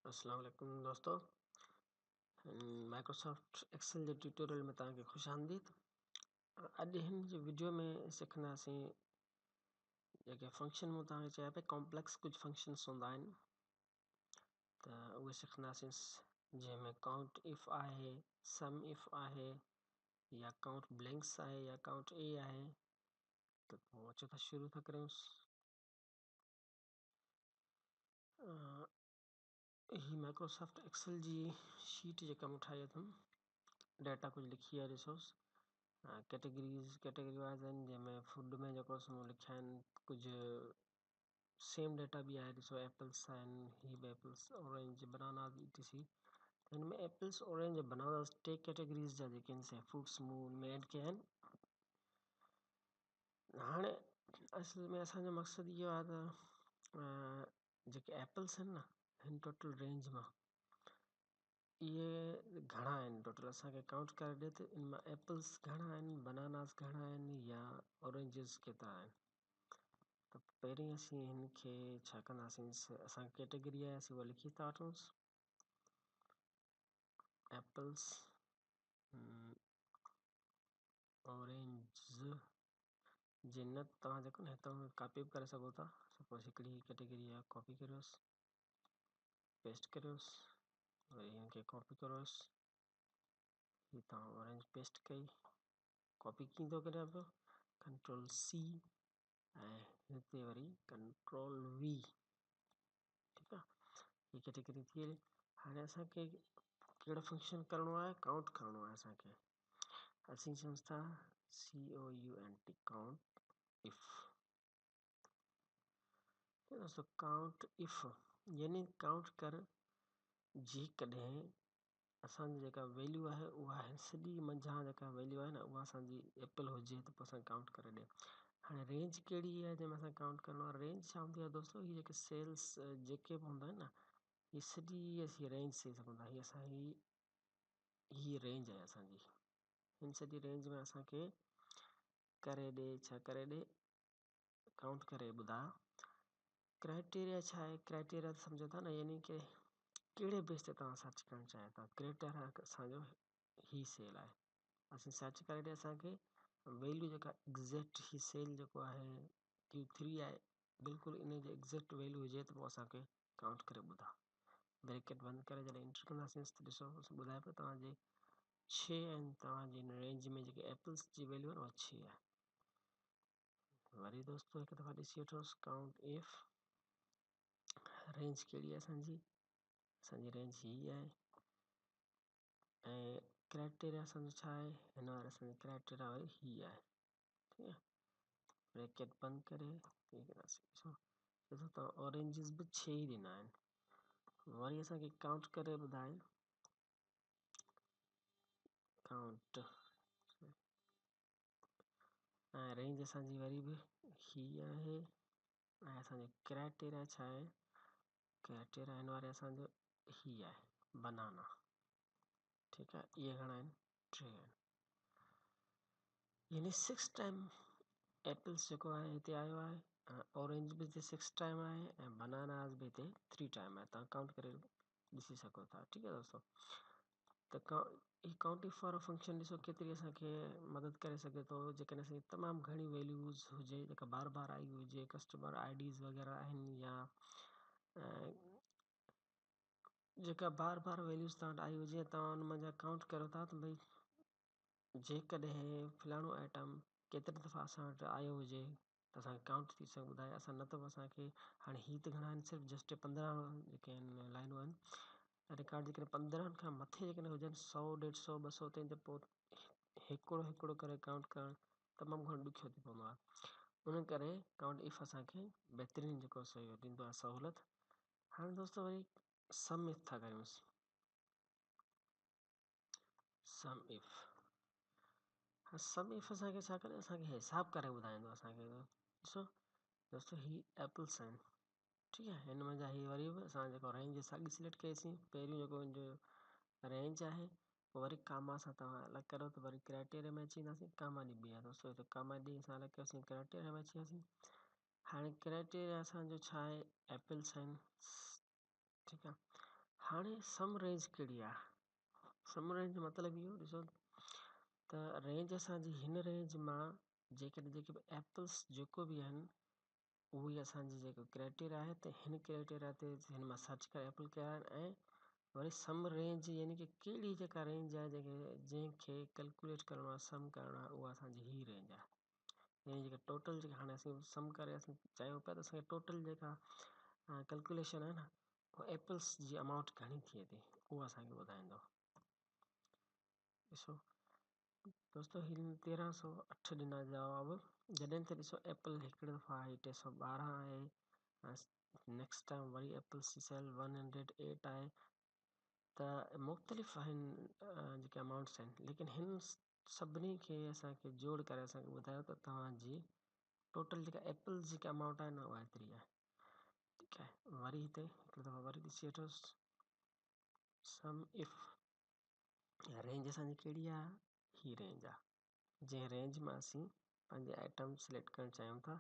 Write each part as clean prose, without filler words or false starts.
अस्सलाम वालेकुम दोस्तों, माइक्रोसॉफ्ट एक्सेल जे ट्यूटोरियल में तव्हांखे ख़ुशि आमदीद। अॼु हिन जे वीडियो में सिखंदासीं जेके फंक्शन मूं तव्हांखे चया पिया कॉम्प्लेक्स कुझु फंक्शन्स हूंदा आहिनि त उहे सिखंदासीं, जंहिंमें काउंट if आहे, सम if आहे, या काउंट ब्लैंक्स आहे या काउंट ए आहे। त पोइ अचो था शुरू था करियूंसि। ही माइक्रोसॉफ्ट एक्सेल जी शीट जेका मूं ठाही अथमि, डेटा कुझु लिखी आहे ॾिसोसि। कैटेगरीज कैटेगरी वाइज़ आहिनि, जंहिंमें फूड में जेको मूं लिखिया आहिनि कुझु सेम डेटा बि आहे। ॾिसो एप्पल्स आहिनि, ही बि एप्पल्स, ऑरेंज, बनानास ई.टी.सी। हिन में एप्पल्स, ऑरेंज ऐं बनानास टे कैटेगरीज जा जेके आहिनि से फ्रूट्स मूं हुन में ऐड कया आहिनि। हाणे असल में असांजो मक़सदु इहो आहे त जेके एप्पल्स आहिनि न, हिन टोटल रेंज मां इहे घणा आहिनि टोटल असांखे काउंट करे ॾे त इन मां एप्पल्स घणा आहिनि, बनानास घणा आहिनि या ऑरेंजेस केतिरा आहिनि। त पहिरीं असीं हिनखे छा कंदासीं, असांखे कैटेगरी आहे असीं उहा लिखी था वठूंसि। एप्पल्स ऑरेंज जे न तव्हां जेको न हितां कॉपी बि करे सघो था। सपोज़ हिकिड़ी कैटेगरी आहे, कॉपी करियोसि, पेस्ट करियोसि, वरी हिनखे कॉपी करोसि, हीअ तव्हां ऑरेंज पेस्ट कई। कॉपी कीअं थो करियां पियो, कंट्रोल सी ऐं हिते वरी कंट्रोल we. ठीकु आहे, हीअ कैटेगरी थी वई। हाणे असांखे कहिड़ो फंक्शन करिणो आहे, काउंट करिणो आहे असांखे। असीं चऊं था COUNT count if. दोस्तों काउंट if यानी काउंट कर जेकॾहिं असांजी जेका वैल्यू आहे उहा सॼी मंझां जेका वैल्यू आहे न उहा असांजी एप्पल हुजे त पोइ असांखे काउंट करे ॾे। हाणे रेंज कहिड़ी आहे जंहिंमें असांखे काउंट करिणो आहे। रेंज छा हूंदी आहे दोस्तों, हीअ जेके सेल्स जेके बि हूंदा आहिनि न, हीअ सॼी असीं रेंज चई सघूं था। हीअ असांजी हीअ रेंज आहे असांजी, हिन सॼी रेंज में असांखे करे ॾे, छा करे ॾे, काउंट करे ॿुधाए। क्राइटेरिया छा आहे, क्राइटेरिया सम्झो था न, यानी की कहिड़े बेस ते तव्हां सर्च करणु चाहियो था। क्राइटेरिया असांजो ही सेल आहे, असीं सर्च करे ॾे असांखे वैल्यू जेका एग्जैक्ट ही सेल जेको आहे क्यू थ्री आहे, बिल्कुलु इन जी एग्जैक्ट वैल्यू हुजे त पोइ असांखे काउंट करे ॿुधाए। ब्रैकेट बंदि करे जॾहिं एंटर कंदासीं त ॾिसो ॿुधाए पियो तव्हांजे 6 आहिनि, तव्हांजी हिन रेंज में जेके एप्पल्स जी वैल्यू आहे उहा 6 आहे। वरी दोस्तों हिकु दफ़ा ॾिसी वठोसि काउंट if range कहिड़ी आहे असांजी, असांजी रेंज हीअ आहे ऐं क्राइटेरिया असांजो छा आहे, हिन वारे असांजो क्राइटेरिया वरी हीअ आहे। ठीकु आहे, ब्रैकेट बंदि करे ॾिसो ॾिसो तव्हां ऑरेंजेस बि 6 ई ॾिना आहिनि। वरी असांखे काउंट करे ॿुधाए काउंट ऐं रेंज असांजी वरी बि हीअ आहे ऐं असांजो क्राइटेरिया छा आहे, क्राइटेरिया हिन वारे असांजो हीअ आहे बनाना। ठीकु आहे, इहे घणा आहिनि, 3 आहिनि। यानी 6 टाइम एप्पल्स जेको आहे हिते आयो आहे, ऑरेंज बि हिते 6 टाइम आहे ऐं बनानास बि हिते 3 टाइम आहे। तव्हां काउंट करे ॾिसी सघो था। ठीकु आहे दोस्तो, त ही काउंट if वारो फंक्शन ॾिसो केतिरी असांखे मदद करे सघे थो। जेकॾहिं असांजी तमामु घणी वैल्यूज़ हुजे जेका बार बार आई हुजे, कस्टमर आईडीज़ वग़ैरह आहिनि या जेका बार बार वैल्यूज़ तव्हां वटि आई हुजे, तव्हां उन मंझां काउंट करियो था त भई जेकॾहिं फलाणो आइटम केतिरा दफ़ा असां वटि आयो हुजे त असांखे काउंट थी सघे ॿुधाए। असां न त असांखे हाणे हीअ त घणा आहिनि, सिर्फ़ु जस्ट 15 जेके आहिनि लाइनूं आहिनि रिकॉर्ड, जेकॾहिं 15 खां मथे जेकॾहिं हुजनि 100, 150, 200 ताईं त पोइ हिकिड़ो हिकिड़ो करे काउंट करणु तमामु घणो ॾुखियो थी पवंदो आहे। उन करे काउंट if असांखे बहितरीनु जेको सो इहो ॾींदो आहे सहूलियत। हाणे दोस्तो वरी सम if था करियूंसि। सम if, हा सम if असांखे छा करे, असांखे हिसाबु करे ॿुधाईंदो असांखे। ॾिसो दोस्तो ही एप्पल्स आहिनि, ठीकु आहे, हिन मंझां ही वरी बि असां जेको रेंज साॻी सिलेक्ट कईसीं, पहिरियों जेको हिन जो रेंज आहे, पोइ वरी कामा सां तव्हां अलॻि करियो त वरी क्राइटेरिया में अची वेंदासीं, कामा ॾिबी आहे दोस्तो, हिते कामा ॾेई असां अलॻि कयोसीं, क्राइटेरिया में अची वियासीं। हाणे क्राइटेरिया असांजो छा आहे, एप्पल्स आहिनि, ठीकु आहे। هاڻي سم رينج ڪهڙي آهي؟ سم رينج جو مطلب اهو ڏسو ته رينج اسان جي هن رينج مان جيڪڏهن جيڪي به ايپلس جيڪو به آهن اهي اسان جي جيڪو ڪرائيٽيريا آهي ته هن ڪرائيٽيريا تي هن مان سرچ ڪري ايپل ڪيا آهن ۽ وري سم رينج يعني ڪي ڪهڙي جيڪا رينج آهي جيڪي جنهن کي ڪلڪوليٽ ڪرڻو آهي سم ڪرڻو آهي اها اسان جي هي رينج آهي يعني جيڪا ٽوٽل جيڪا هاڻي اسين سم ڪري اسين چاهيون پيا ته اسان کي ٽوٽل جيڪا ڪلڪوليشن آهي نه اها ايپلس جي امائونٽ گهڻي ٿئي ٿي اهو اسان کي ٻڌائيندو. ڏسو دوستو هن 1308 ڏنا جواب جڏهن ته ڏسو ايپل هڪڙي دفعا آئي 312 آهي نيڪسٽ ٽائم وري ايپلس جي سيل 108 آهي ته مختلف آهن جيڪي امائونٽس آهن ليڪن هن سڀني کي اسان کي جوڙ ڪري اسان کي ٻڌايو ته توهان جي ٽوٽل جيڪا ايپلز جيڪا امائونٽ آهي نه اها ايتري آهي ٺيڪ آهي وري هتي هڪ دفعو وري ڏسي وٺوس سم if range اسان جي ڪهڙي آهي هي رينج آهي جنهن رينج مان اسين پنهنجي آئٽم سليڪٽ ڪرڻ چاهيون ٿا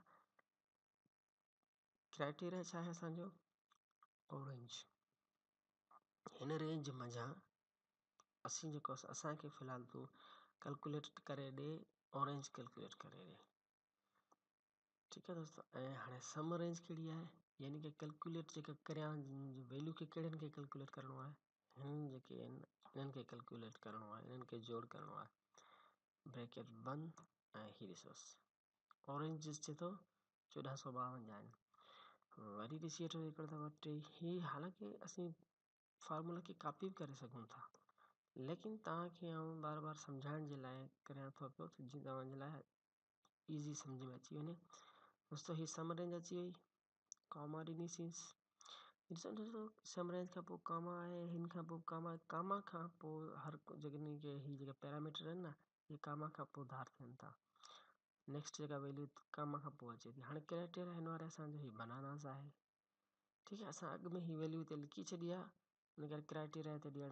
ڪرائٽيريا ڇا آهي اسان جو اورينج هن رينج منجهان اسين جيڪو اسان کي في الحال تون ڪلڪوليٽ ڪري ڏي اورينج ڪلڪوليٽ ڪري ڏي ٺيڪ آهي دوستو ۽ هاڻي سم رينج ڪهڙي آهي يعني ڪي ڪلڪوليٽ جيڪا ڪريان ويليو کي ڪهڙن کي ڪلڪوليٽ ڪرڻو آهي هنن جيڪي آهن انهن کي ڪلڪوليٽ ڪرڻو آهي انهن کي جوڙ ڪرڻو آهي بريڪيٽ بند ۽ هي ڏسوس اورينجز چي ٿو 1452 آهن وري ڏسي وٺو هڪڙو دفعو ٽي هي حالانڪه اسين فارمولا کي ڪاپي به ڪري سگهون ٿا ليڪن توهان کي آئون بار بار سمجهائڻ جي لاء ڪريان ٿو پيو ته جيئن توهان جي لاء ايزي سمجھ ۾ اچي وڃي دوستو هي سم رينج اچي وئي ڪاما ڏنيسينس ڏسو دوستو سم رينج کان پوء ڪاما آهي هن کان پوء ڪاما ڪاما کان پوء هر جيڪڏهن ڪي هي جيڪا پيراميٽر آهن نه هي ڪاما کان پوء ڌار ٿين ٿا نيڪسٽ جيڪا ويليو ڪاما کان پوء اچي ٿي هاڻي ڪرائيٽيريا هن واري اسان جو هي بناناز آهي ٺيڪ آهي اسان اڳ ۾ هي ويليو هتي لکي ڇڏي آهي ان ڪري ڪرائيٽيريا هتي ڏيڻ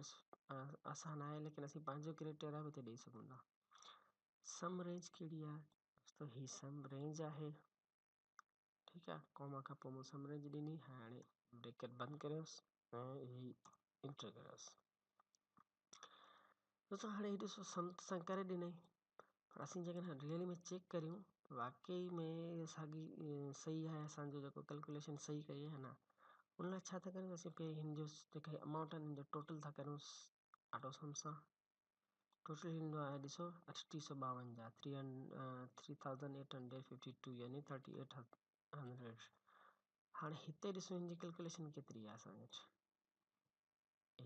آسان آهي ليڪن اسين پنهنجو ڪرائيٽيريا به هتي ڏئي سگهون ٿا سم رينج ڪهڙي آهي دوستو هي سم رينج آهي ٺيڪ آهي ڪوما کان پوء مون سم رينج ڏني هاڻي بريڪيٽ بند ڪريوس ۽ هي انٽر ڪريوس دوستو هاڻي هي ڏسو سم سان ڪري ڏنائين پر اسين جيڪڏهن ريئلي ۾ چيڪ ڪريون واقعي ۾ ساڳي صحيح آهي اسانجو جيڪو ڪلڪوليشن صحيح ڪئي آهي نه ان لاء ڇا ٿا ڪريون اسين پهرين هن جو جيڪا امائونٽ آهن هن جو ٽوٽل ٿا ڪريون آٽو سم سان ٽوٽل ايندو آهي ڏسو 3852 3852 يعني 3800 هاڻي هتي ڏسو هن جي ڪلڪوليشن ڪيتري آهي اسان وٽ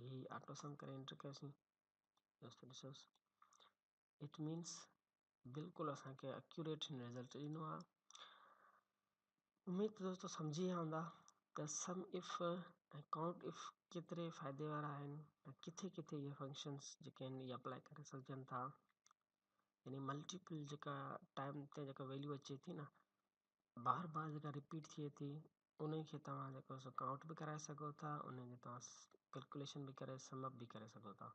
هي آٽو سم ڪري انٽر ڪيوسين دوستو ڏسوس it means بلڪل اسان کي اڪيوريٽ هن رزلٽ ڏنو آهي اميد ته دوستو سمجهي ويا هوندا ته سم if ۽ count if ڪيتري فائدي وارا آهن ۽ ڪٿي ڪٿي اهي فنڪشنس جيڪي آهن اهي اپلائي ڪري سگهجن ٿا يعني ملٽيپل جيڪا ٽائم تي جيڪا ويليو اچي ٿي نه بار بار جيڪا رپيٽ ٿئي ٿي ان کي توهان جيڪو سو ڪائونٽ به ڪرائي سگهو ٿا ان جي توهان ڪلڪوليشن به ڪري سم اپ به ڪري سگهو ٿا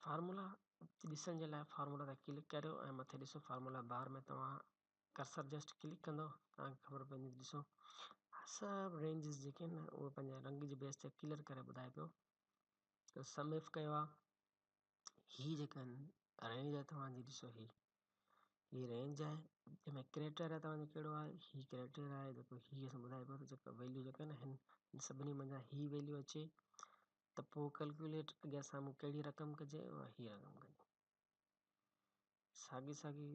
فارمولا ڏسڻ جي لاء فارمولا تي ڪلڪ ڪريو ۽ مٿي ڏسو فارمولا بار ۾ توهان ڪرسر جسٽ ڪلڪ ڪندو توهان کي خبر پوندي ڏسو سڀ رينجز جيڪي آهن اهي پنهنجي رنگ جي بيس تي ڪليئر ڪري ٻڌائي پيو ته سم اف ڪيو آهي هي جيڪا رينج آهي توهان جي ڏسو هي هي رينج آهي جنهن ۾ ڪريٽر آهي توهان جو ڪهڙو آهي هي ڪريٽر آهي جيڪو هي اسان ٻڌائي پيو ته جيڪا ويليو جيڪا آهن هن سڀني منجهان هي ويليو اچي ته پوء ڪلڪيوليٽ اڳيان سامهون ڪهڙي رقم ڪجي اها هي رقم ڪجي. ساڳي ساڳي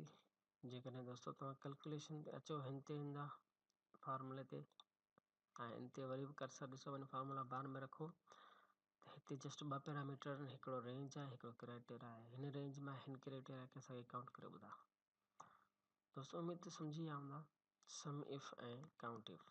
جيڪڏهن دوستو توهان ڪلڪيوليشن تي اچو هن تي هن جا فارمولي تي ۽ ان تي وري به ڪرسر ڏسو وڃي فارمولا بار ۾ رکو ته هتي جسٽ ٻه پيراميٽر آهن هڪڙو رينج آهي هڪڙو ڪرائيٽيريا آهي هن رينج مان هن ڪرائيٽيريا کي اسان کي ڪائونٽ ڪري ٻڌا دوستو اميد ته سمجهي ويا هوندا سم if ۽ count if.